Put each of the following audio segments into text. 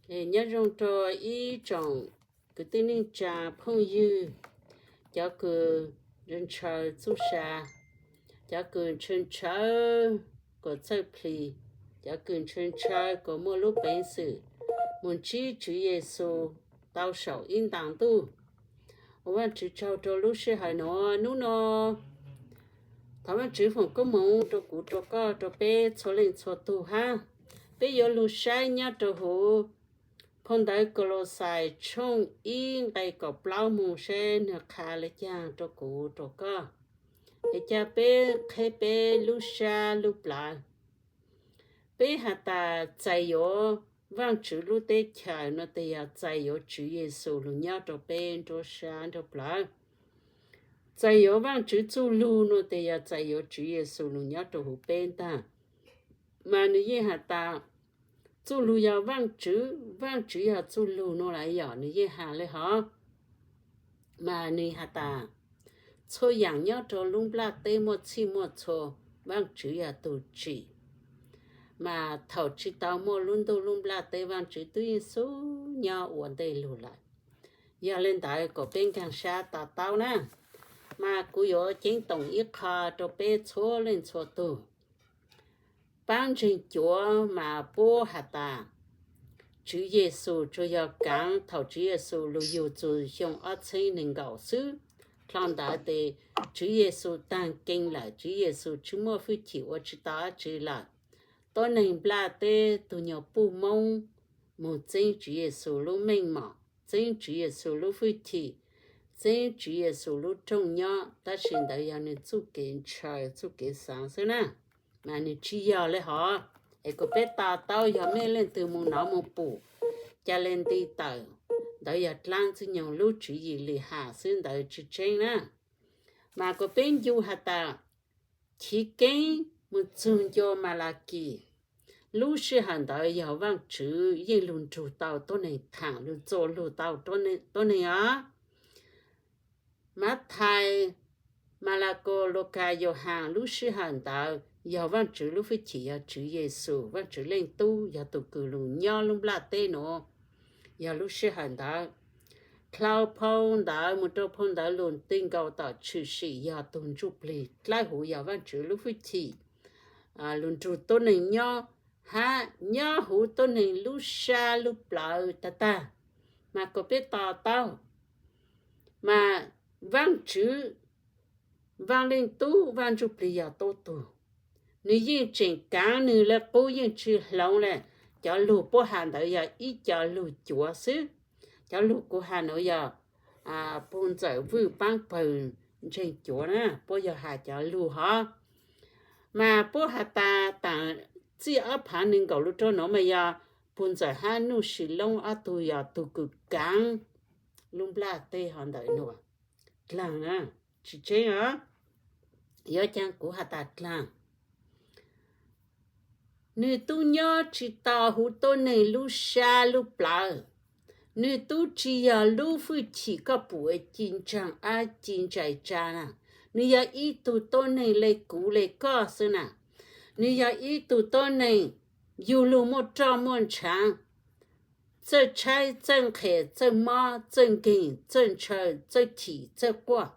Nyob zoo rau ib tsoom kwv tij neej tsa phooj ywg, cov kws ntshaw txuj sa, cov kws ntshaw ntshaw kom txawj plhis, cov kws ntshaw ntshaw kom muaj lub peev xwm mus ntsib Tswv Yexus tau saum ib ntaus ntuj. Ua Vaaj Tswv tsaug rau lub sij hawm nuav. Nub no thov Vaaj Tswv foom koob moov rau kuv, rau koj, rau peb txhua leej txhua tug hab. Peb yuav lug saib nyob rau huv phau ntawv Kaulauxais tshooj ib nqe kaum plaub moog seb nwg qha le caag rau kuv rau koj. Es ca peb qheb peb lub sab lub plawv. Peb has tas txais yuav Vaajtswv lub teb chaws no tes yog txais yuav Tswv Yexus lug nyob rau peb nruab sab nruab plawv. Txais yuav Vaajtswv txuj lug no tes yog txais yuav Tswv Yexus lug nyob rau huv peb ntag. Mas nwg yeej has tas txuj lug yog Vaajtswv, Vaajtswv yog txuj lug no lawm yog nwg yeej has le hov. Mas nwg has tas txhua yaam nyob rau lub nplaj teb muaj txhij muaj txhua, Vaajtswv yog tug tsim. Mas thaum tsi tau muaj lub ntuj lub nplaj teb, Vaajtswv tub yeej xub nyob ua ntej lug lawm. Yog le ntawd kom peb nkaag sab to taub na. Mas kuv yuav ceeb toom ib qho rau peb txhua leej txhua tug. Paab ntseeg cuav mas puab has tas Tswv Yexus tsuas yog kaav thaum Tswv Yexus lug yug txug xyoo ob txheeb neeg nkaum xwb. Dlhau ntawd tes Tswv Yexus taag kee lawm, Tswv Yexus tsi muaj fwj chim ua tsi tau dab tsi lawm. Tuab neeg nplaj teb tug nyuas puj Moob moog txeeb Tswv Yexus lub meej mom, txeeb Tswv Yexus lub fwj chim, txeeb Tswv Yexus lub rooj nyob, tab sis ntawd yog nwg txuj kev ntshaw txuj kev xaav xwb na. Mas nwg tsi yog le hov. Es kuas peb to taub, yog mej leej twg moog nov moog pum ca le nti tawm, ntawd yog dlaab Ntxwg Nyoog lub tswv yim li has xwb, ntawd tsi tseeb na. Mas kuas peb ncu has tas Chiv Keeb moog txug ncua Malakis, lub sij hawm ntawd yog Vaajtswv yeej lug nrug tau tuab neeg, thaam lug txuas lug tau tuab neeg os. Mathais, Malakos, Lukas, Yauhas, lub sij hawm ntawd yog Vaajtswv lub fwj chim yog Tswv Yexus, Vaajtswv Leej Tub yog tug kws lug nyob lub nplaj teb nuav, yog lub sij hawm ntawd. Dlhau phau ntawv moog rau phau ntawv lug ti nkaus tom tshwm sim yog tug ntsuj plig dlawb huv yog Vaajtswv lub fwj chim lug nrug tuab neeg nyob, hab nyob huv tuab neeg lub sab lub plawv tag tag. Mas kuas peb to taub, mas Vaajtswv, Vaaj Leej Tub, Vaaj Ntsuj Plig yog tuab tug, nwg yeej tseem kaav nwg le qub, yeej tsi hloov le. Cov lug puab has ntawd yog ib co lug cuav xwb. Cov lug kuv has nuav yog pug ntxawm vwj paab pawg ntseeg cuav na, puab yog has cov lug hov. Mas puab has tas taam txij ob phaav neeg nkaum lug rua nuav mas yog pug ntxawm hab Nuj Sis Loob ob tug yog tug kws kaav lub nplaj teb hov ntawm nuav. Dlaag, tsi tseeb os. Yuav caag kuv has tas dlaag? Nwg tub nyob tsi tau huv tuab neeg lub sab lub plawv. Nwg tub tsi yog lub fwj chim koj pum ci ntsaag ab ci ntsais tsa na. Nwg yog ib tug tuab neeg le kuv le koj xwb na. Nwg yog ib tug tuab neeg yug lug muaj roj muaj ntshaav, txawj tshaib txawj nqhis txawj mob txawj nkeeg txawj ntshaw txawj chim txawj quaj.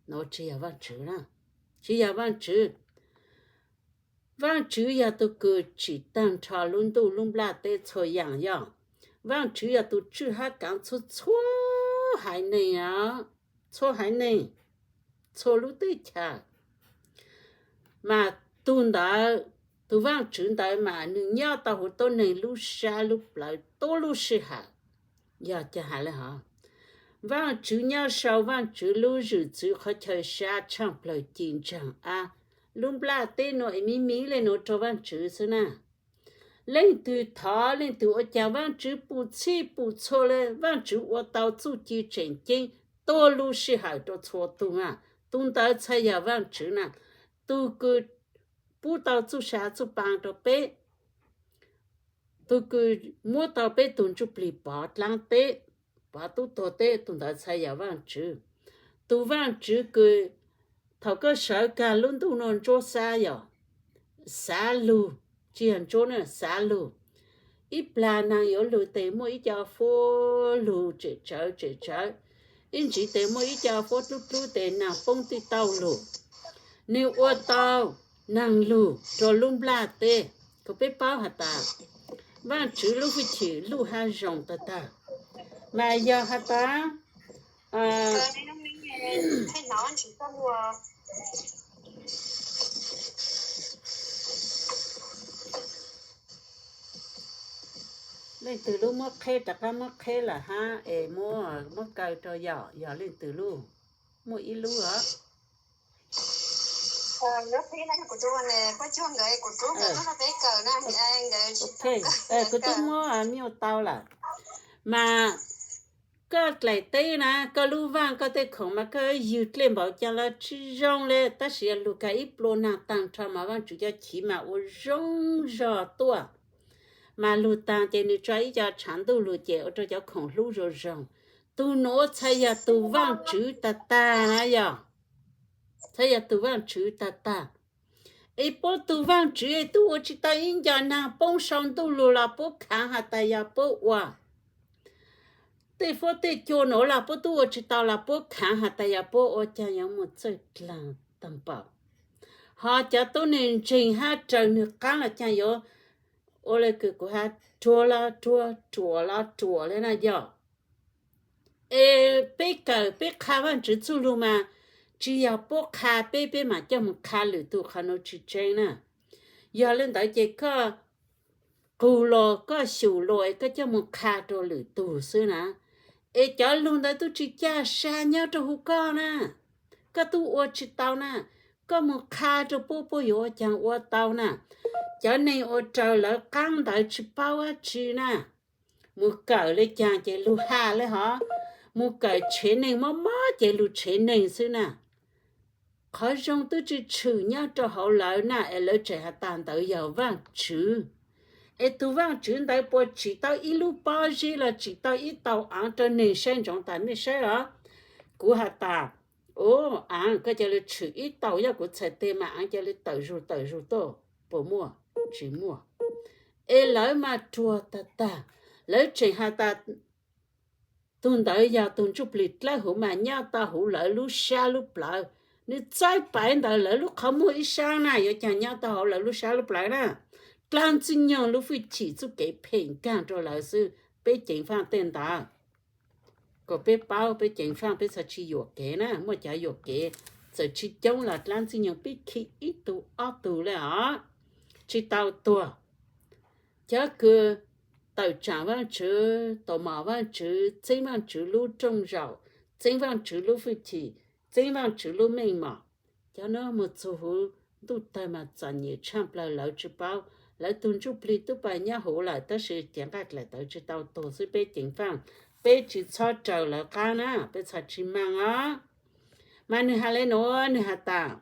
Nuav tsi yog Vaajtswv na, tsi yog Vaajtswv. Vaajtswv yog tug kws tsim taag nrho lub ntuj lub nplaj teb txhua yaam yog. Vaajtswv yog tug tswj hab kaav txhua txhua haiv neeg, txhua haiv neeg, txhua lub teb chaws. Mas tug ntawd, tug Vaajtswv ntawd mas nwg nyob tau huv tuab neeg lub sab lub plawv tuab lub sij hawm. Yog caag has le hov? Vaajtswv nyob sau Vaajtswv lub zwm txwv qhov chaw sab tshaaj plawg ci ntsaag ab. Lub nplaj teb nuav es miv miv le nuav rua Vaajtswv xwb na. Leej twg thov leej twg ua caag Vaajtswv pum txhij pum txhua le, Vaajtswv ua tau txuj ci tseem ceeb tuab lub sij hawm rua txhua tug na. Tug ntawd txhaj yog Vaajtswv na, tug kws pub tau txuj sa txuj paa rua peb, tug kws muab tau peb tug ntsuj plig pov dlaab teb, pov tub tuag teb, tug ntawd txhaj yog Vaajtswv. Tug Vaajtswv kws thaum koj sawv kag lub ntuj nuav ntsuab xab yog xav lug, tsi yog ntsuab na, xav lug. ib plag neeg yuav lug tes muaj ib co fuab lug tsem tsawv tsem tsawv, ib ntsis tes muaj ib co fuab dlub dlub tes neeg poob twj tauj lug. Nwg ua tau neeg lug rua lub nplaj teb, kuas peb paub has tas Vaajtswv lub fwj chim luj hab zoo tag tag. Mas yog has tas leej twg lub muab qheb rov qab muab qheb lawm hab es muab, muab kaw rau yom, yog leej twg lub, muaj ib lub os. Ok, kuv twb muab mute tau lawm. Mas koj dlaim teb na, koj lub vaaj koj tej khoom mas koj ywg dlej npaum caag los tsi zoo le, tab sis yog lug kag ib plua naag taag nrho mas Vaajtswv cov chiv mas ua zoo zog tuaj. Mas lug taag ces nwg tso ib co tshaav ntuj lug ces ua rua cov khoom hlub zoo zoo. Tug nuav txhaj yog tug Vaajtswv tag tag na yog, txhaj yog tug Vaajtswv tag tag. Es puab tug Vaajtswv tub ua tsi tau ib nco naag poob sau ntuj lug los puab khaav has tas yog puab ua. Tej fuab tej cua nuav los puab tub ua tsi tau los puab khaav has tas yog puab ua, caag yuav muaj txawj dlaag taag npaum. Ho cov tub nwg ntseeg hab raws nwg qaab los caag yuav ua le kws kuv has, ruam los ruam, ruam los ruam le na yog. Es peb kawm peb qha Vaajtswv txuj lug mas tsi yog puab qha peb, peb maam coj moog qha lwm tug, qhov nuav tsi tseeb na. Yog le ntawd ces koj qug los koj xyum los es koj coj moog qha rua lwm tug xwb na. Es cov lug ntawd tub tsi caj sa nyob rua huv koj na, koj tub ua tsi tau na, koj moog qha rua puab, puab yuav ua caag ua tau na. Cov neeg ua raws lawv qaab ntawd tsi paub dab tsi na. Moog kawm le caag ces lug has le hov, moog kawm tshev neeg mob mob ces lug tshev neeg xwb na. Qhov zoo tub tsi tshwm nyob rua hauv lawv na, es lawv tseem has tas ntawd yog Vaajtswv. Es tug Vaajtswv ntawd puas tsim tau ib lub pob zeb los tsim tau ib tau aav rua neeg saib ntsoov tas mej saib os? Kuv has tas, u, aav koj ca le tshwm ib tau, yog kuv txhais teg mas aav ca le tawm zug tawm zug tuaj, puas muaj? Tsi muaj. Es lawv mas ruam tag tag, lawv tseem has tas tug ntawd yog tug ntsuj plig dlawb huv mas nyob tau huv lawv lub sab lub plawv. Nwg txawb pais ntawd lawv lub qhov muag ib sab na, yuav caag nyob tau huv lawv lub sab lub plawv na. Dlaab Ntxwg Nyoog lub fwj chim txuj kev phem nkaag rua lawv xwb, peb ceev faaj tej ntawd. Kuas peb paub peb ceev faaj peb txhad tsi yuam kev na, muaj cov yuam kev txawm tsi coob los dlaab Ntxwg Nyoog pib khi ib tug ob tug le os, tsi tau tuag. Cov kws tawm tsaam Vaajtswv, tau mos Vaajtswv, txeeb Vaajtswv lub rooj zaum, txeeb Vaajtswv lub fwj chim, txeeb Vaajtswv lub meej mom, cov nuav moog txug huv ntuj tawg mas txom nyem tshaaj plawg lawv tsi paub. Lawv tug ntsuj plig tub pais nyob huv lawm tab sis cev nqaij dlaim tawv tsi tau tuag xwb, peb ceev faaj, peb tsi txhob raws lawv qaab na, peb txhad tsi maaj os. Mas nwg has le nuav, nwg has tas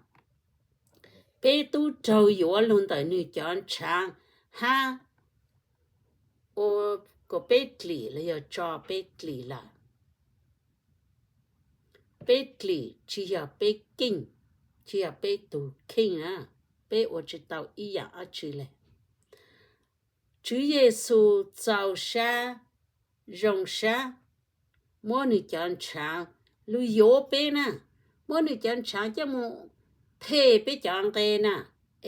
peb tub raug yuav lug ntawm nwg cov ntshaav hab ua kuas peb dlim los yog tso peb dlim lawm. Peb dlim tsi yog peb keej, tsi yog peb tug kheej na, peb ua tsi tau ib yaam dab tsi le. Tswv Yexus txaus sab, zoo sab, muab nwg cov ntshaav lug yuav peb na, muab nwg cov ntshaav coj moog them peb cov nqe na,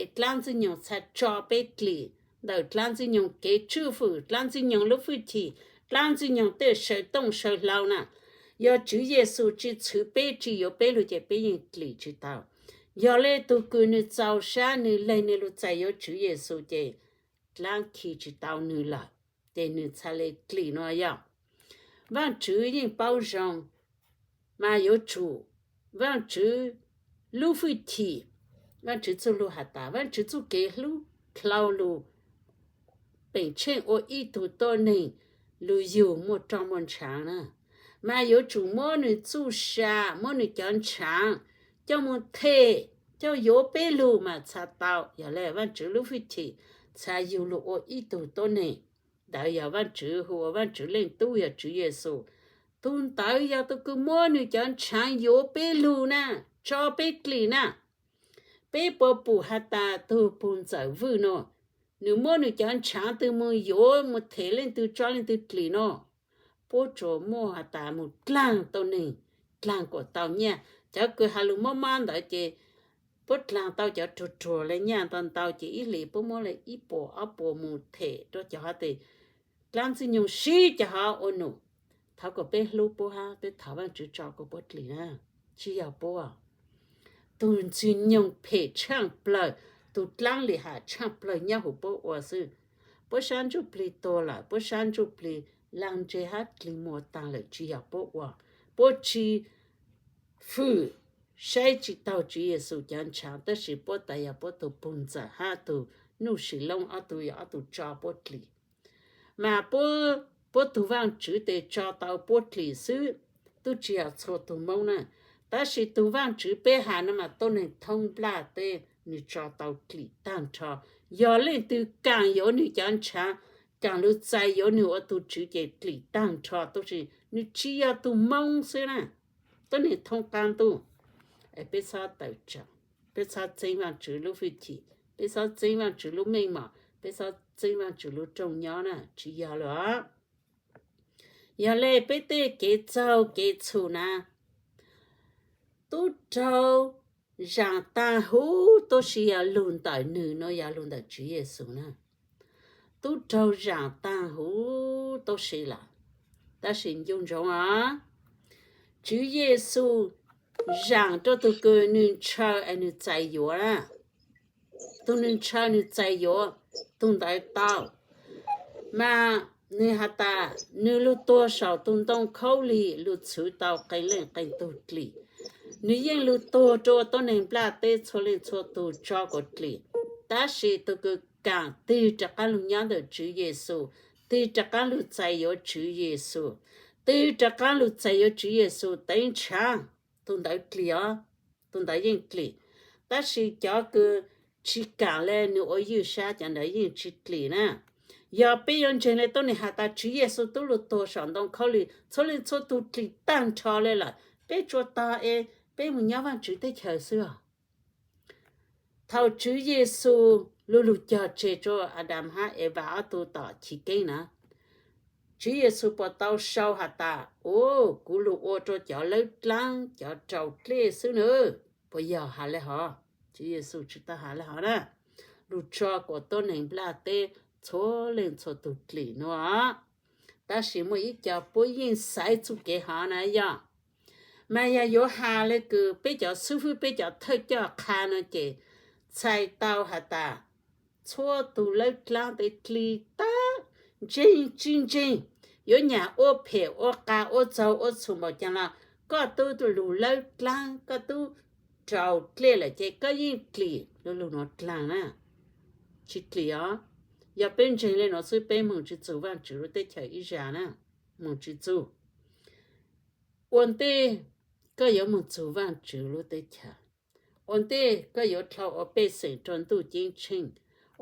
es dlaab Ntxwg Nyoog txhad tso peb dlim ntawm dlaab Ntxwg Nyoog kev tswj fwm, dlaab Ntxwg Nyoog lub fwj chim, dlaab Ntxwg Nyoog tej saw tooj saw hlau na. Yog Tswv Yexus tsi txhwv peb, tsi yuav peb lug ces peb yeej dlim tsi tau. Yog le tug kws nwg txaus sab, nwg leeg nwg lug txais yuav Tswv Yexus ces dlaab khi tsi tau nwg lawm, ces nwg txhad le dlim no yog. Vaajtswv yeej paub zoo, mas yuav tsum Vaajtswv lub fwj chim, Vaajtswv txuj lug has tas, Vaajtswv txuj kev hlub dlhau lug, peem tsheej ua ib tug tuab neeg lug yug muaj roj muaj ntshaav na, mas yuav tsum muab nwg txuj sa, muab nwg cov ntshaav coj moog them, coj yuav peb lug mas txhad tau. Yog le Vaajtswv lub fwj chim txhad yug lug ua ib tug tuab neeg. Ntawd yog Vaajtswv hu ua Vaajtswv Leej Tub yog Tswv Yexus. Tug ntawd yog tug kws muab nwg cov ntshaav yuav peb lug na, tso peb dlim na. Peb puas pum has tas tug puj ntxawm Vwj nuav, nws muab nws cov ntshaav twg mus yuav mus them leej twg tso leej twg dlim no, puab tsuas muaj has tas mus dlaag tau neeg, dlaag kuas tau nyaj. Cov kws has lug mob mob ntawd ces puab dlaag tau cov ruag ruag le nyaj ntau ntau ces ib hlis puab muab le ib puas ob puas mus them rua cov hov tes dlaab ntxwg nyoog sib cov hov ua num. Thov kom peb hlub puab hab peb thov Vaajtswv tso kom puab dlim na, tsi yog puab. Tug ntxwg nyoog phem tshaaj plawg, tug dlaab lim ham tshaaj plawg nyob huv puab ua xwb. Puab sab ntsuj plig tuag lawm, puab sab ntsuj plig laag ntseg hab dlig muag taag lawm, tsi yog puab ua. Puab tsi fwm, saib tsi taug Tswv Yexus cov ntshaav, tab sis puab tas yog puab tug puj ntxawm hab tug nuj sim loob ob tug yog ob tug tso puab dlim. Mas puab tug Vaajtswv tes tso tau puab dlim xwb, tub tsi yog txhua tug Moob na. Tab sis tug Vaajtswv peb has no mas tuab neeg thoob nplaj teb nwg tso tau dlim taag nrho. Yog leej twg kaam yuav nwg cov ntshaav, kaam lug txais yuav nwg ua tug tswv ces dlim taag nrho, tub tsi nwg tsi yog tug Moob xwb na. Tuab neeg thoob qaab ntuj, peb txhob tawm tsaam, peb txhob txeeb Vaajtswv lub fwj chim, peb txhob txeeb Vaajtswv lub meej mom, peb txhob txeeb Vaajtswv lub rooj nyob na, tsi yog lawm. Yog le peb tej kev txaug kev txhum na, tub raug zaam taag huv tub si yog lug ntawm nwg no, yog lug ntawm Tswv Yexus na. Tub raug zaam taag huv tub si lawm. Tab sis nco ntsoov os, Tswv Yexus zaam rua tug kws nwg ntshaw es nwg txais yuav na. Tug nwg ntshaw nwg txais yuav, tug ntawd tau. Mas nwg has tas nwg lug tuag saum tug ntoo khaub lig lug txhwv tau qee leej qee tug dlim. Nwg yeej lug tuag rua tuab neeg nplaj teb txhua leej txhua tug tso kuas dlim. Tab sis tug kws kaam tig rov qaab lug nyob ntawm Tswv Yexus, tig rov qaab lug txais yuav Tswv Yexus, tig rov qaab lug txais yuav Tswv Yexus teev ntshav, tug ntawd dlim os, tug ntawd yeej dlim. Tab sis cov kws tsi kaam le nwg ua ywj sab cov ntawd yeej tsi dlim na. Yog peb yuav ntseeg le tuab neeg has tas Tswv Yexus tub lug tuag saum ntoo khaub lig, txhua leej txhua tug dlim taag nrho le lawm, peb tsuas tog es peb moog nyob Vaajtswv teb chaws xwb os. Thaum Tswv Yexus lug lug cog tseg rua Adas hab Evas ob tug tom chiv keeb na, Tswv Yexus puas tau sau has tas, u, kuv lug ua rua cov lawb dlaab cov raus dlej xwb na? Puas yog has le hov? Tswv Yexus tsi tau has le hov na. Lug tso kuas tuab neeg nplaj teb txhua leej txhua tug dlim nuav. Tab sis muaj ib co puab yeej xaiv txuj kev hov na yog. Mas yog yuav has le kws peb cov xib fwb peb cov thawj coj qha no ces txhais tau has tas txhua tug lawb dlaab tes dlim tag, ntseeg tsi ntseeg, yuav nyam ua phem ua qas ua txaug ua txhum npaum caag los koj tub lug lawb dlaab, koj tub raus dlej lawm ces koj yeej dlim. Lug lug nuav dlaag na, tsi dlim os. Yog peb ntseeg le nuav xwb peb moog tsi txug Vaajtswv lub teb chaws ib zag na, moog tsi txug. Ua ntej koj yuav moog txug Vaajtswv lub teb chaws, ua ntej koj yuav dlhau ua pej xeem rua ntuj ceeb tsheej,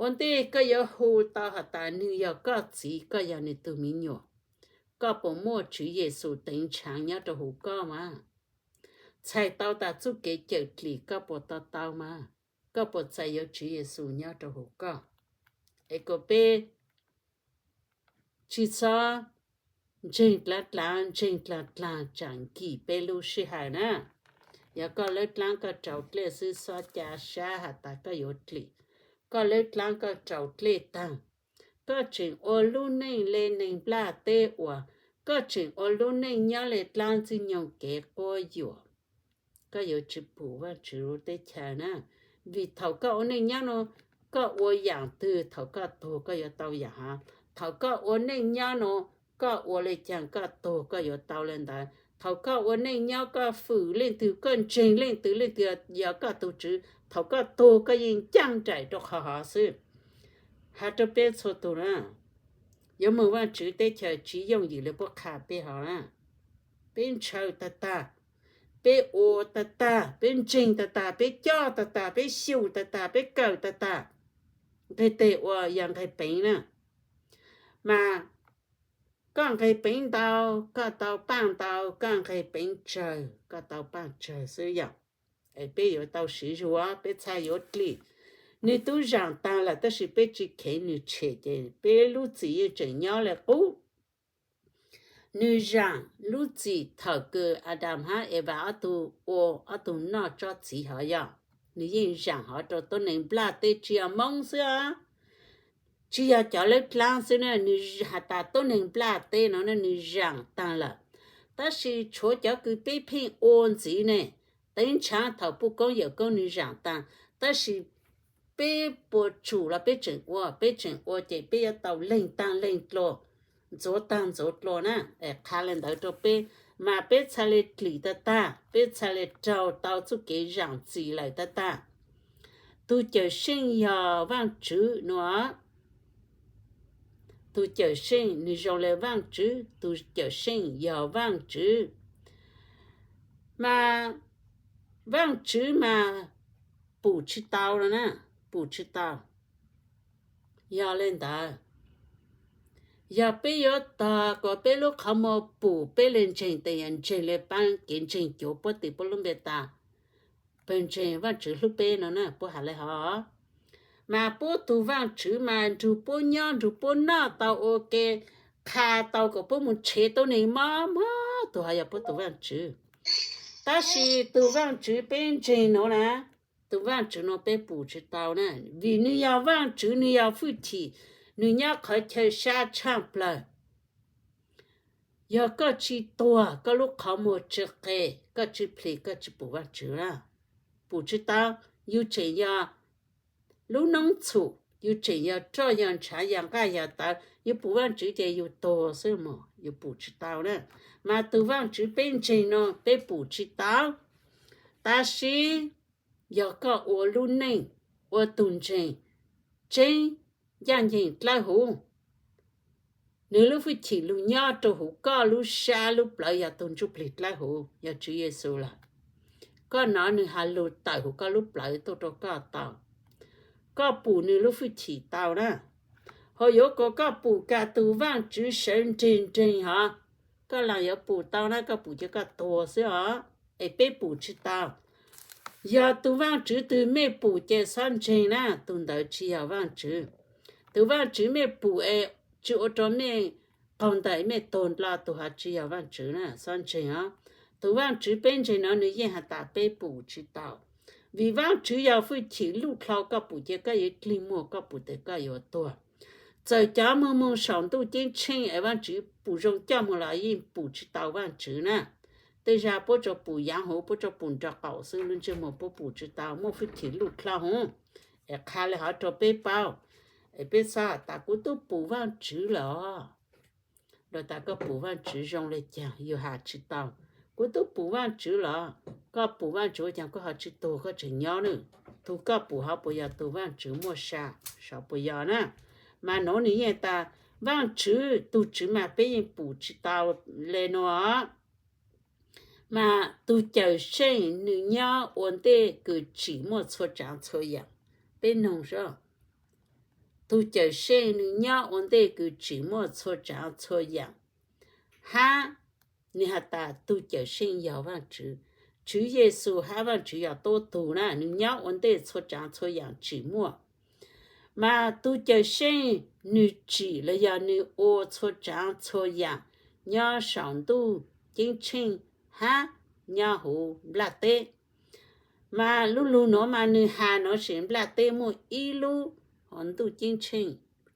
ua ntej koj yuav hu tau has tas nwg yog koj txiv, koj yog nwg tug mi nyuam, koj puas muaj Tswv Yexus teev ntshav nyob rua huv koj mas? Txhais tau tas txuj kev cawm dlim koj puas to tau mas? Koj puas txais yuav Tswv Yexus nyob rua huv koj? Es kom peb tsi txhob ntseeg dlaab dlaab, ntseeg dlaag dlaag tsaam nkim peb lub sij hawm na. Yog koj lawb dlaab koj raus dlej xwb xob ca sab has tas koj yuav dlim. Koj lawb dlaab koj raus dlej taag, koj tseem ua lub neej le neeg nplaj teb ua, koj tseem ua lub neej nyob le dlaab ntxwg nyoog kev quab yuam, koj yuav tsi pum Vaajtswv lub teb chaws na. Vim thaum koj ua neej nyob nuav, koj ua yaam twg thaum koj tuag koj yuav tau yaam hov. Thaum koj ua neej nyob nuav, koj ua le caag koj tuag koj yuav tau le ntawd. Thaum koj ua neej nyob koj fwm leej twg, koj ntseeg leej twg, leej twg yog koj tug tswv, thaum koj tuag koj yeej ncaaj nraim rua qhov hov xwb. Has rua peb txhua tug na, yuav moog Vaajtswv teb chaws tsi yooj yim le puab qha peb hov na. Peb ntshaw tag tag, peb ua tag tag, peb ntseeg tag tag, peb coj tag tag, peb xyum tag tag, peb kawm tag tag, nqeg teg ua yog nqeg peev na. Mas koj nqeg peev ntau, koj tau paaj ntau, koj nqeg peev tsawg, koj tau paaj tsawg xwb yom. Es peb yuav tau siv zug, peb txhaj yuav dlim. Nws twb zaam taag lawm tab sis peb tsi kheev nws tshem ces peb lub txim yeej tseem nyob le qub. Nws zaam lub txim thaum kws Adam hab Eva ob tug ua ob tug noj tsob txiv hov yog, nws yeej zaam hov rau tuab neeg nplaj teb tsi yog Moob xwb os, tsi yog cov lawb dlaab xwb na, nws has tas tuab neeg nplaj teb no nws zaam taag lawm. Tab sis tshuav cov kws peb pheej ua ntxiv ne, teev ntshaab thaum puj koob yawm koob nws zaam taag, tab sis peb puas tsum los peb tseem ua, peb tseem ua ces peb yuav tau leeg taag leeg dlua, ntxuav taag ntxuav dlua na. Qha le ntawd rau peb, mas peb txhaj le dlim tag tag, peb txhaj le raug tau txuj kev zaam txim lawm tag tag. Tug Cawm Seej yog Vaajtswv nua. Tug Cawm Seej nws zoo le Vaajtswv, tug Cawm Seej yog Vaajtswv. Mas Vaajtswv mas pum tsi tau no na, pum tsi tau. Yog le ntawd, yog peb yuav tog kuas peb lub qhov muag pum peb le ntseeg tes yog ntseeg le paab kev ntseeg cuav puab tis puab lub npe tas, pawg ntseeg Vaajtswv hlub peb no na puab has le hov. Mas puab tug Vaajtswv mas nrug puab nyob nrug puab noj tau ua ke, qha tau kom puab mus tshev tuab neeg mob mob tug hov yog puab tug Vaajtswv. Tab sis tug Vaajtswv peb ntseeg nuav na, tug Vaajtswv nuav peb pum tsi tau na, vim nwg yog Vaajtswv, nwg yog fwj chim, nwg nyob qhov chaw sab tshaaj plawg. Yog koj tsi tuag, koj lub qhov muag tsi qe, koj tsi plhis, koj tsi pum Vaajtswv na. Pum tsi tau, yug tseem yog lub noob txhum, yug tseem yog roj yog ntshaav yog nqaj yog tawv, yug pum Vaajtswv ces yug tuag xwb mog, yug pum tsi tau na. Mas tug Vaajtswv peb ntseeg no peb pum tsi tau. Tab sis yog koj ua lub neej, ua tug ntseeg tseeb, ncaaj nceeg dlawb huv, nwg lub fwj chim lug nyob rua huv koj lub sab lub plawv yog tug ntsuj plig dlawb huv yog Tswv Yexus lawm. Koj nov nwg has lug tawm huv koj lub plawv tuaj rua koj tau, koj pum nwg lub fwj chim tau na. Hos yuav kuas koj pum kag tug Vaajtswv sawv nreeg nreeg hov, koj laam yuav pum tau na, koj pum ces koj tuag xwb os, es peb pum tsi tau. Yog tug Vaajtswv twg mej pum ces xob ntseeg na, tug ntawd tsi yog Vaajtswv. Tug Vaajtswv mej pum es tsi ua rua mej qaug ntawm mej tuag ndlo, tug hov tsi yog Vaajtswv na, xob ntseeg os. Tug Vaajtswv peb ntseeg no nwg yeej has tas peb pum tsi tau. Vim Vaajtswv yog fwj chim luj dlhau, koj pum ces koj yuav dlig muag, koj pum tes koj yuav tuag. Txawm cov moog moog saum ntuj ceeb tsheej es Vaajtswv pum zoo coj moog los yeej pum tsi tau Vaajtswv na. Tej zag puab tsuas pum yaav huv, puab tsuas pum nraag qaum xwb, lub ntsej muag puab pum tsi tau, muaj fwj chim luj dlhau huv. Es qha le hov rua peb paub, es peb xob has tas kuv tub pum Vaajtswv lawm os. Lug tas koj pum Vaajtswv zoo le caag yug has tsi tau. Kuv tub pum Vaajtswv los, koj pum Vaajtswv ua caag koj ho tsi tuag koj tseem nyob na? Tug koj pum hov puas yog tug Vaajtswv muaj sa saud puas yog na? Mas nuav nwg yeej tas Vaajtswv, tug Tswv mas peb yeej pum tsi tau le nuav. Mas tug Cawm Seej nwg nyob ua ntej kws tsim muaj txhua tsaav txhua yaam. Peb noog seb, tug Cawm Seej nwg nyob ua ntej kws tsim muaj txhua tsaav txhua yaam, hab nwg has tas tug Cawm Seej yog Vaajtswv. Tswv Yexus hab Vaajtswv yog tuab tug na, nwg nyob ua ntej txhua tsaav txhua yaam tsim muaj. Mas tug Cawm Seej nwg tsim los yog nwg ua txhua tsaav txhua yaam nyob saum ntuj ceeb tsheej hab nyob huv nplaj teb. Mas lub lug nuav mas nwg has nuav sis nplaj teb muaj ib lub, hov ntuj ceeb tsheej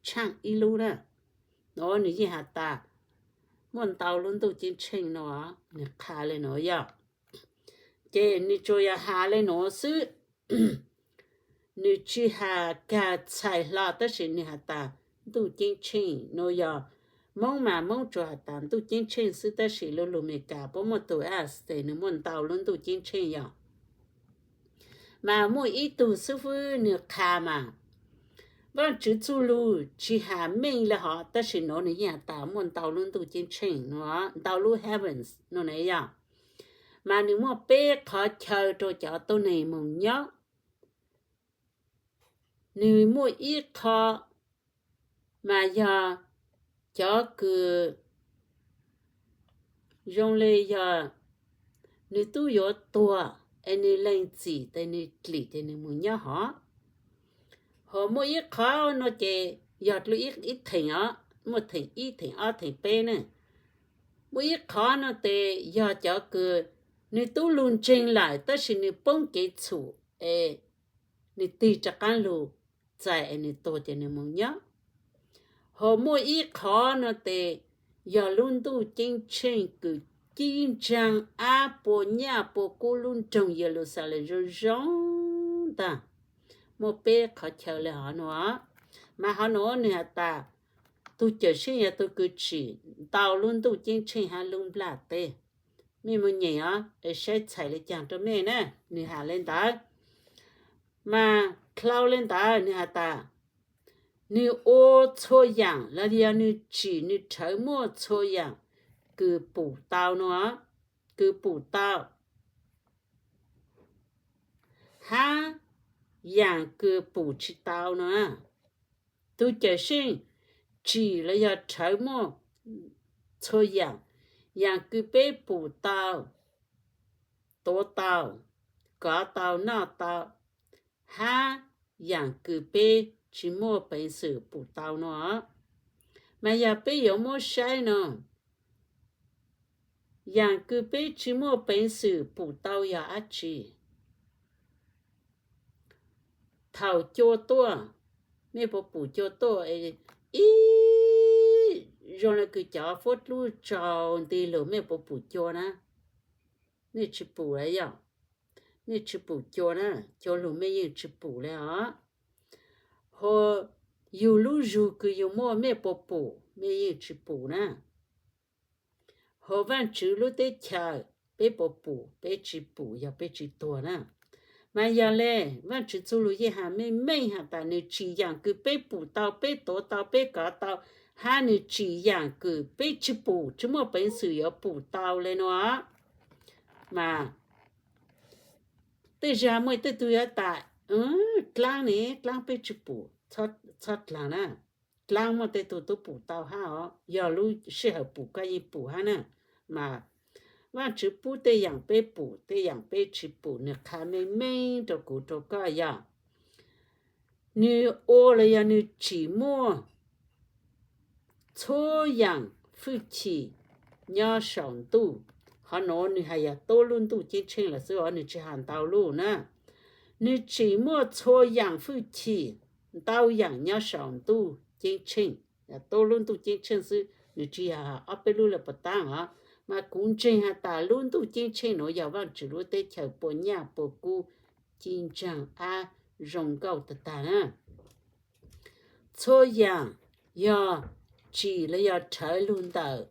tshaaj ib lub na. Nuav nwg yeej has tas muaj ntau lub ntuj ceeb tsheej nuav, nwg qha le nuav yog. Ces nwg tsuas yog has le nuav xwb. Nwg tsi has kag txhais hlo tab sis nwg has tas ntuj ceeb tsheej nuav yog, Moob mas Moob tsuas has tas ntuj ceeb tsheej xwb tab sis lub lug Amelikas puab muaj tug Alice nwg muaj ntau lub ntuj ceeb tsheej yog. Mas muaj ib tug xwb fwb nwg qha mas Vaajtswv txuj lug tsi has meej le hov tab sis nuav nwg yeej has tas muaj ntau lub ntuj ceeb tsheej nuav, ntau lub heavens nuav ne yog. Mas nwg muaj peb qhov chaw rua cov tuab neeg moog nyob. Nwg muaj ib qho mas yog cov kws zoo le yog nwg tub yuav tuag es nwg lees txim tes nwg dlim tes nwg moog nyob hov. Ho muaj ib qhov no ces yog dua ib theem os, muaj theem ib, theem ob, theem peb ne. Muaj ib qhov no ces yog cov kws nws tub lug ntseeg lawm tab sis nws poob kev txhum es nws tig rov qaab lug txais es nws tuag ces nws moog nyob. Ho muaj ib qhov no tes yog lub ntuj ceeb tsheej kws cib ntsaag ab pua nyaj pua kub lub nroog Yeluxalees zoo zoo ntag. Muaj peb qhov chaw le hov no, mas hov no nwg has tas tug Cawmseej yog tug kws tsim ntau lub ntuj ceeb tsheej hab lub nplaj teb. Mej moog nyeem os, es saib txhais le caag rua mej na, nwg has le ntawd. Mas dlau le ntawd nwg has tas, nwg ua txhua yaam los yog nwg tsim nwg rhawv muaj txhua yaam kws pum tau no, kws pum tau hab yaam kws pum tsi tau no. Tug Cawmseej tsim los yog rhawv muaj txhua yaam, yaam kws peb pum tau, tuav tau, kov tau, noj tau, hab yaam kws peb tsi muaj peev xwm pum tau no. Mas yog peb yuav muab saib no, yaam kws peb tsi muaj peev xwm pum tau yog dlaab tsi? Thaum cua tuaj, mej puas pum cua tuaj? Ib zoo le kws cov fuab dlub tsaus nti lug mej puas pum cua na? Mej tsi pum le yog, mej tsi pum cua na, cua lug mej yeej tsi pum le os. Ho yug lub zug kws yug muaj mej puas pum? Mej yeej tsi pum na. Ho Vaajtswv lub teb chaws peb puas pum? Peb tsi pum yog peb tsi tuag na. Mas yog le, Vaajtswv txuj lug yeej has meej meej has tas nwg tsim yaam kws peb pum tau, peb tuav tau, peb kov tau, hab nwg tsim yaam kws peb tsi pum, tsi muaj peev xwm yuav pum tau le no. Mas tej zag muaj tej tug yuav tas, dlaab ne, dlaab peb tsi pum, txhob dlaag na. Dlaab muaj tej tug tub pum tau hab os, yog lub sij hawm pum koj yeej pum hab na. Mas Vaajtswv pub tej yaam peb pum, tej yaam peb tsi pum, nwg qha meej meej rua kuv rua koj yog nwg ua los yog nwg tsim muaj txhua yaam fwj chim nyob saum ntuj. Qhov nuav nwg has yog tuab lub ntuj ceeb tsheej lawm xwb os, nwg tsi has ntau lub na. Nwg tsim muaj txhua yaam fwj chim, ntau yaam nyob saum ntuj ceeb tsheej, tuab lub ntuj ceeb tsheej xwb, nwg tsi yog ob peb lub le puas taab os. Mas kuv ntseeg has tas lub ntuj ceeb tsheej nuav yog Vaajtswv lub teb chaws pua nyaj pua kub, ci ntsaag ab zoo nkauj tag tag na. Txhua yaam yog tsim los yog rhawv lug ntawm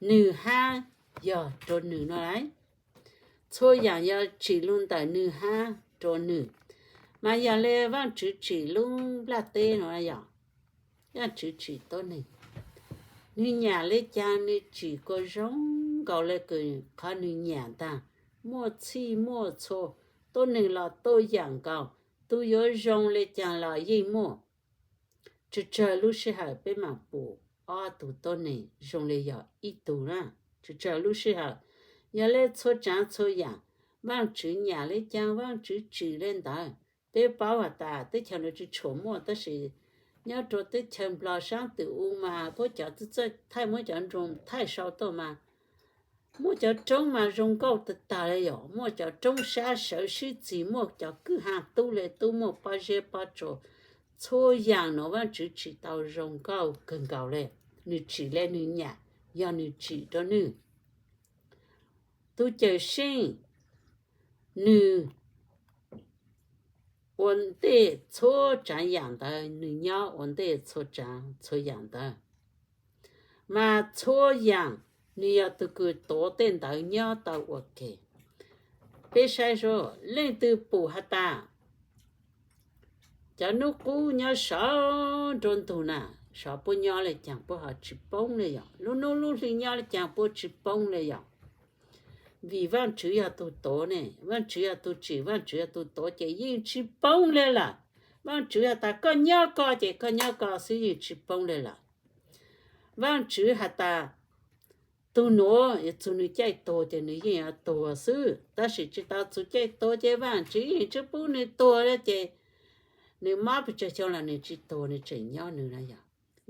nwg hab yog rua nwg no lawm. Txhua yaam yog tsim lug ntawm nwg hab rua nwg. Mas yog le Vaajtswv tsim lub nplaj teb no yog, Vaajtswv tsim tuab neeg. Nwg nyam le caag nwg tsim kuas zoo nkaus le kws qhov nwg nyam ntag. Muaj txhij muaj txhua, tuab neeg los tuaj yaam nkaus, tug yuav zoo le caag los yeej muaj. Tsawg tsawg lub sij hawm peb maam pum ob tug tuab neeg zoo le yog ib tug na. Tsawg tsawg lub sij hawm, yog le txhua tsaav txhua yaam, Vaajtswv nyam le caag Vaajtswv tsim le ntawd. Peb paub has tas teb chaws nuav tsi tshua muaj, tab sis nyob rua teb chaws Nplog saab twm u mas puab cov txawj txawj thaij, muab cov drone thaij sau tuaj mas muaj cov roob mas zoo nkauj tag tag le yom, muaj cov roob sab sawv sib txig, muaj cov kwj ha tub le tub, muaj pob zeb pob tsuas, txhua yaam nuav Vaajtswv tsim tau zoo nkauj kawg nkaus le. Nwg tsim le nwg nyam, yog nwg tsim rua nwg. Tug Cawmseej nwg ua ntej txhua tsaav yaam ntawd, nwg nyob ua ntej txhua tsaav txhua yaam ntawd. Mas txhua yaam nwg yog tug kws tuav tej ntawd nyob tau ua ke. Peb saib seb leej twg pum has tas cov nub qub nyob sov nrua ntug na, sov puab nyob le caag puab ho tsi poob le yom, lub nub lub hli nyob le caag puab tsi poob le yom. Vim Vaajtswv yog tug tuav ne, Vaajtswv yog tug tsim, Vaajtswv yog tug tuav ces yeej tsi poob le lawm. Vaajtswv has tas koj nyob koj ces koj nyob koj xwb, yeej tsi poob le lawm. Vaajtswv has tas tug nuav txug nwg caij tuag ces nwg yeej yuav tuag xwb, tab sis tsi tau txug caij tuag ces Vaajtswv yeej tsi pub nwg tuag le ces Nws mob pes tsawg xyoo los nws tsis tuag, nws tseem nyob nws na yog.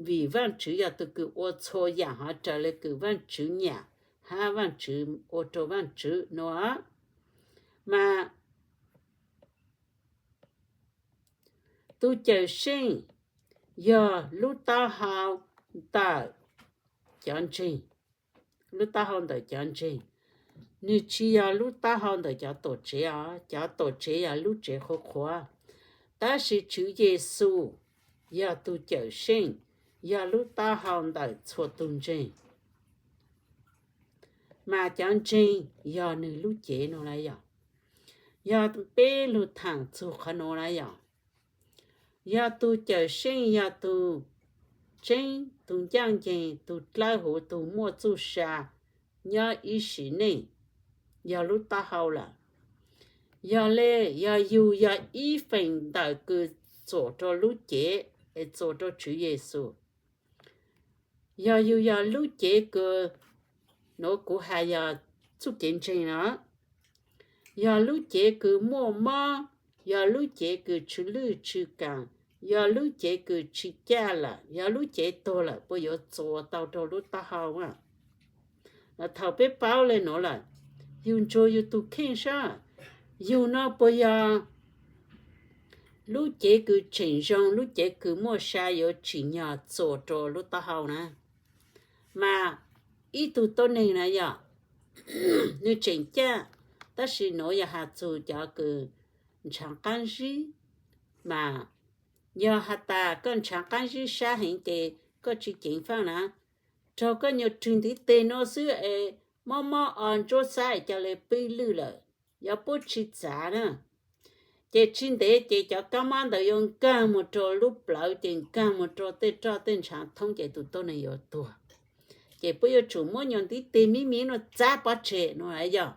Vim Vaajtswv yog tug kws ua txhua yaam hov raws le kws Vaajtswv nyam hab Vaajtswv ua rua Vaajtswv nuav. Mas tug Cawm Seej yog lub taub hau ntawm cov ntseeg, lub taub hau ntawm cov ntseeg. Nwg tsis yog lub taub hau ntawm cov tuam tsev os, cov tuam tsev yog lub tsev qhuav qhuav, tab sis Tswv Yexus yog tug Cawm Seej, yog lub taub hau ntawm txhua tug ntseeg. Mas cov ntseeg yog nwg lub cev nuav lawm yog. Yog peb lug thaam txug qhov nuav lawm yog. Yog tug Cawm Seej yog tug tseeb, tug ncaaj nceeg, tug dlawb huv, tug muaj txuj sa nyob ib sim neej, yog lub taub hau lawm. Yog le, yog yug yog ib feem ntawm kws txuam rua lub cev es txuam rua Tswv Yexus. Yog yug yog lub cev kws, nuav kuv has yog txuj kev ntseeg no, yog lub cev kws muaj mob, yog lub cev kws tsw lwj tsw kaam, yog lub cev kws tsis caj lawm, yog lub cev tuag lawm, puas yuav txuas tau rua lub taub hau? Thaum peb paub le nuav lawm, yug ntsuag yug tug kheej sab, yug no puas yog lub cev kws tseem zoo, lub cev kws muaj sa yuav tsim nyog txuas rua lub taub hau na? Mas ib tug tuab neeg na yog, nwg tseem caj, tab sis nuav yog has txug cov kws ntshaav qaab zib. Mas yog has tas koj ntshaav qaab zib sab heev ces koj tsis ceev faj na, raug koj nyuas rwg ntiv teg nuav xwb es mob mob o ntsuab xab es ca le pib lwj lawm, yuav puab tsis txav na. Ces tsis ntev ces cov kaab mob ntawd yuav nkaag moog rua lub plawv, ces nkaag moog rua tej roj tej ntshaav thoob, ces tug tuab neeg yuav tuag. Ces puab yuav tsum muab nyuas ntiv teg mib mib nuav txav pov tseg nuav yog,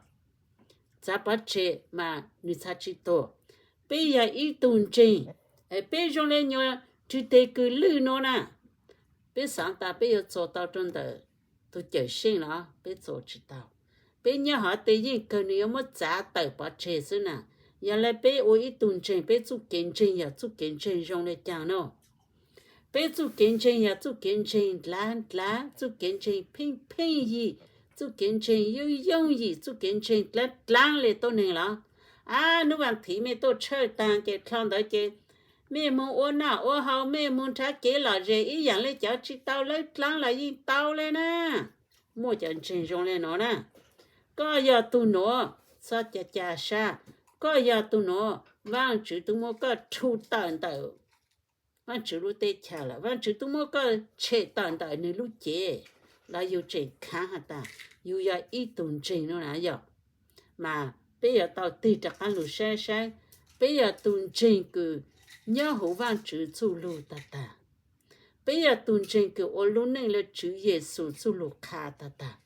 txav pov tseg mas nwg txha tsis tuag. Peb yog ib tug ntseeg, peb zoo le nyuas rwg teg kws lwj nuav na, peb xaav tas peb yuav txuas tau rua ntawm tug Cawm Seej los peb txuas tsis tau. Peb nyob hov tej yeej kawg nwg yuav muab txav tawm pov tseg xwb na. Yog le peb ua ib tug ntseeg, peb txuj kev ntseeg yog txuj kev ntseeg zoo le caag no? Peb txuj kev ntseeg yog txuj kev ntseeg dlav dlav, txuj kev ntseeg pheej pheej yim, txuj kev ntseeg yooj yooj yim, txuj kev ntseeg dlaab dlaab le tuab neeg los. Ab, nub vaas thiv mej tuaj tshawj taag ces dlhau ntawd ces mej moog ua noj ua haus, mej moog nrhav kev lom zem ib yaam le cov tsis tau dlaab dlaab los yeej tau le na. Muaj cov ntseeg zoo le nuav na. Koj yog tug nuav, txhob ca ca sab. Koj yog tug nuav, Vaajtswv tub muab koj rhu tawm ntawm Vaajtswv lub teb chaws lawm. Vaajtswv tub muab koj tshem tawm ntawm nwg lub cev los yug tseem khaav has tas yug yog ib tug ntseeg nuav na yog. Mas peb yuav tau tig rov qaab lug saib saib, peb yog tug ntseeg kws nyob huv Vaajtswv txuj lug tag tag? Peb yog tug ntseeg kws ua lub neej le Tswv Yexus txuj lug qha tag tag?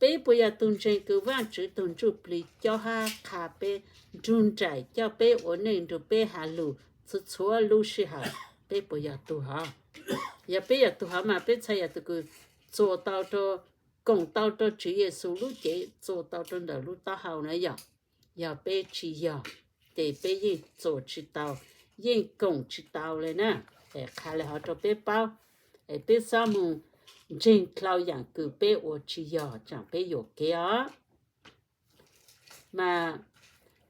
Peb puas yog tug ntseeg kws Vaajtswv tug Ntsujplig cob hab qha peb, nrug nraim coj peb ua neej, nrug peb has lug txhua txhua lub sij hawm? Peb puas yog tug hov? Yog peb yog tug hov mas peb txhaj yog tug kws txuas tau rua, koom tau rua Tswv Yexus lub cev, txuas tau rua ntawm lub taub hau na yog. Yog peb tsis yog, ces peb yeej txuas tsis tau, yeej koom tsis tau le na. Es qha le hov rua peb paub, es peb xob moog ntseeg dlhau yaam kws peb ua tsis yog tsaam peb yuam kev os. Mas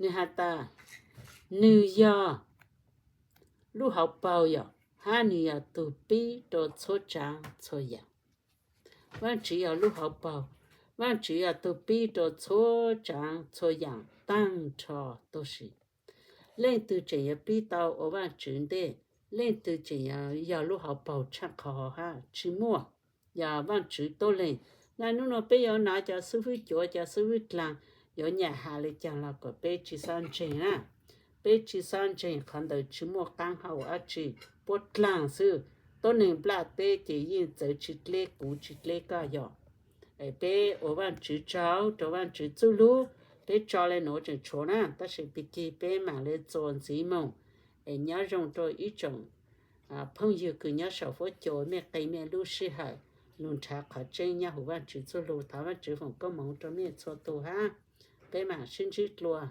nwg has tas nwg yog lub hauv paug yog, hab nwg yog tug pib rua txhua tsaav txhua yaam. Vaajtswv yog lub hauv paug, Vaajtswv yog tug pib rua txhua tsaav txhua yaam taag nrho tuab si. Leej twg tseem yuav pib tau ua Vaajtswv ntej? Leej twg tseem yog lub hauv paug tshaaj qhov hov hab? Tsis muaj. Yog Vaajtswv tuab leeg. Naj nub nua peb yuav nov cov xib fwb cuav, cov xib fwb dlaag yuav nyam has le caag los kom peb tsis xob ntseeg na. Peb tsis xob ntseeg, qhov ntawd tsis muaj qaab hau dab tsi, puab dlaag xwb. Tuab neeg nplaj teb ces yeej txawv tsis dleb kuv tsis dleb koj yog. Es peb ua Vaajtswv tsaug rua Vaajtswv txuj lug, peb tso le nuav tseem tshuav na, tab sis pig kig peb maam le txuas ntxiv moog. Es nyob zoo rua ib tsoom phooj ywg kws nyob saum fuab cua, mej qee mej lub sij hawm lug nrhav qhov tseeb nyob huv Vaajtswv txuj lug. Thov Vaajtswv foom koob moov rua mej txhua tug hab. Peb maam sib ntsib dlua.